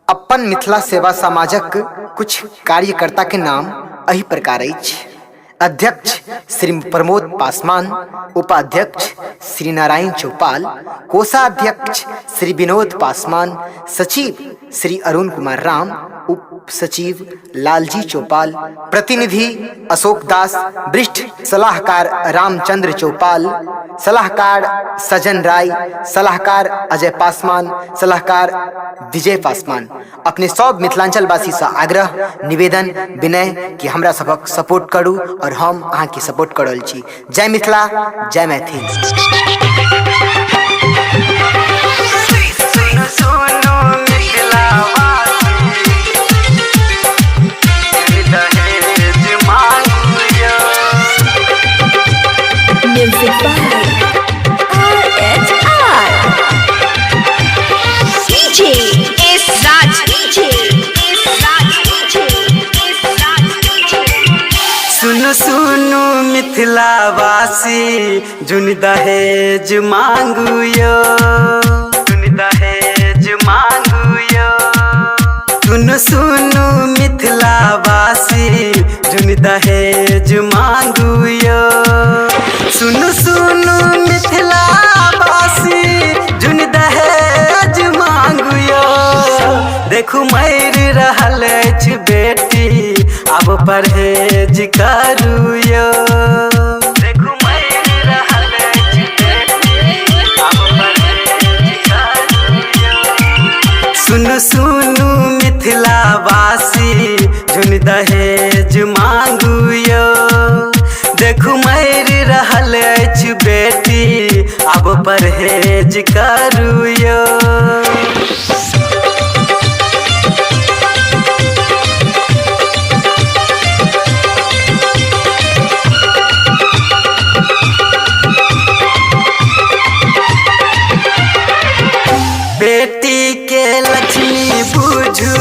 अपन मिथिला सेवा समाजक कुछ कार्यकर्ता के नाम एहि प्रकार अछि। अध्यक्ष श्री प्रमोद पासवान, उपाध्यक्ष श्री नारायण चौपाल, कोषाध्यक्ष श्री विनोद पासवान, सचिव श्री अरुण कुमार राम, उप सचिव लालजी चौपाल, प्रतिनिधि अशोक दास, वरिष्ठ सलाहकार रामचंद्र चौपाल, सलाहकार सजन राय, सलाहकार अजय पासवान, सलाहकार विजय पासवान। अपने सब मिथिलांचल वासी से आग्रह, निवेदन, विनय कि हमरा सबक सपोर्ट करू और हम अहाँ के सपोर्ट करल छी। जय मिथिला, जय मैथिल। सुनो सुनो मिथिलावासी, दहेज मांगू यो। Music by RHR. DJ S Raj. DJ S Raj. DJ S Raj. DJ. सुनो सुनो मिथिलावासी, जुन दहेज मांगू यो, जुन दहेज मांगू यो। सुनो सुनो मिथिलावासी, जुन दहेज मांगू यो। सुनो सुनो मिथिलावासी, जुन दहेज मांगू यो। देखू मरि रहल अछि बेटी, आब परहेज करू यो। देखू मरि रहल अछि बेटी, आब परहेज करू यो। सुनु सुनु मिथिलावासी, जुन दहेज मांगू यो। देखू मरि रहल अछि बेटी, आब परहेज करू यो। बेटी के लक्ष्मी बुझू,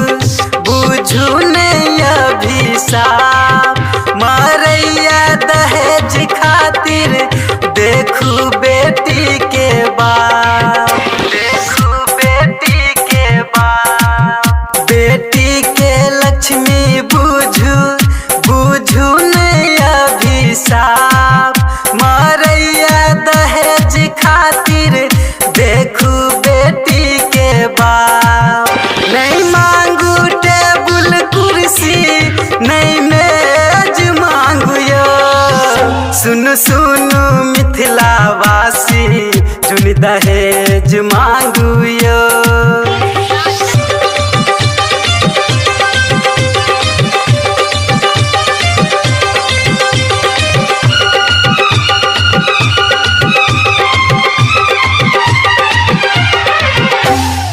बुझू ने अभिशाप, मरैया दहेज खातिर देखू बेटी के बाप, देखू बेटी के बाप। बेटी के लक्ष्मी बुझू, बुझू ने अभिशाप, मरैया दहेज खातिर देखू बेटी के बाप। नहीं मांगू टेबुल कुर्सी, नहीं मेज मांगू यो। सुनु सुनु मिथिलावासी, जुन दहेज मांगू यो।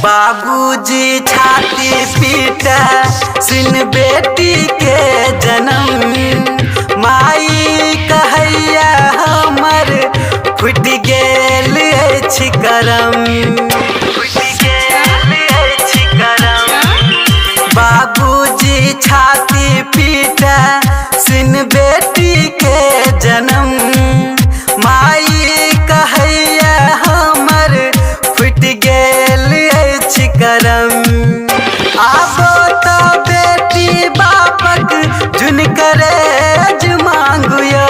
बाबूजी छाती पीटे सुन बेटी के जन्म, माई कहैया हमर फुटि गेल अछि करम, फुटि गेल अछि करम। बाबूजी छाती पीटे सुन बेटी के जन्म, माई कहैया हमर फुटि गेल अछि करम। आबो तो बेटी बापक जुन करेज मांगू यो।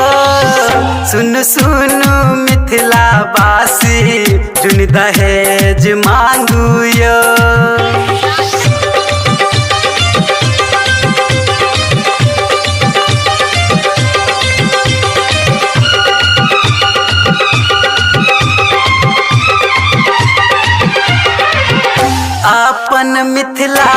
सुन सुनु मिथिलावासी, जुन दहेज मांगू यो। अपन मिथिला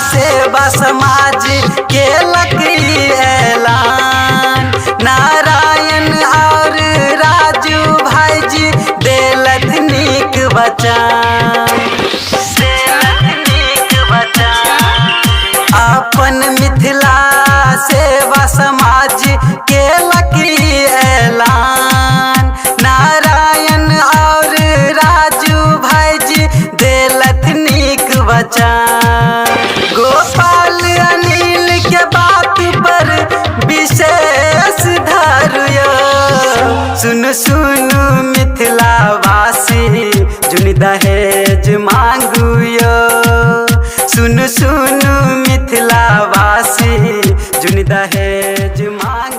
सेवा समाज के लकड़ी ऐलान, नारायण और राजू भाईजी देलथ नीक वचन, देलथ नीक वचन। अपन मिथिला सेवा समाज के लकड़ी ऐलान, नारायण और राजू भाईजी देलथ नीक वचन। गोपाल अनिल के बात पर विशेष धरू यो। सुनु सुनु मिथिलावासी, जुन दहेज मांगू यो। सुन सुन मिथिलावासी, जुनि दहेज मांग।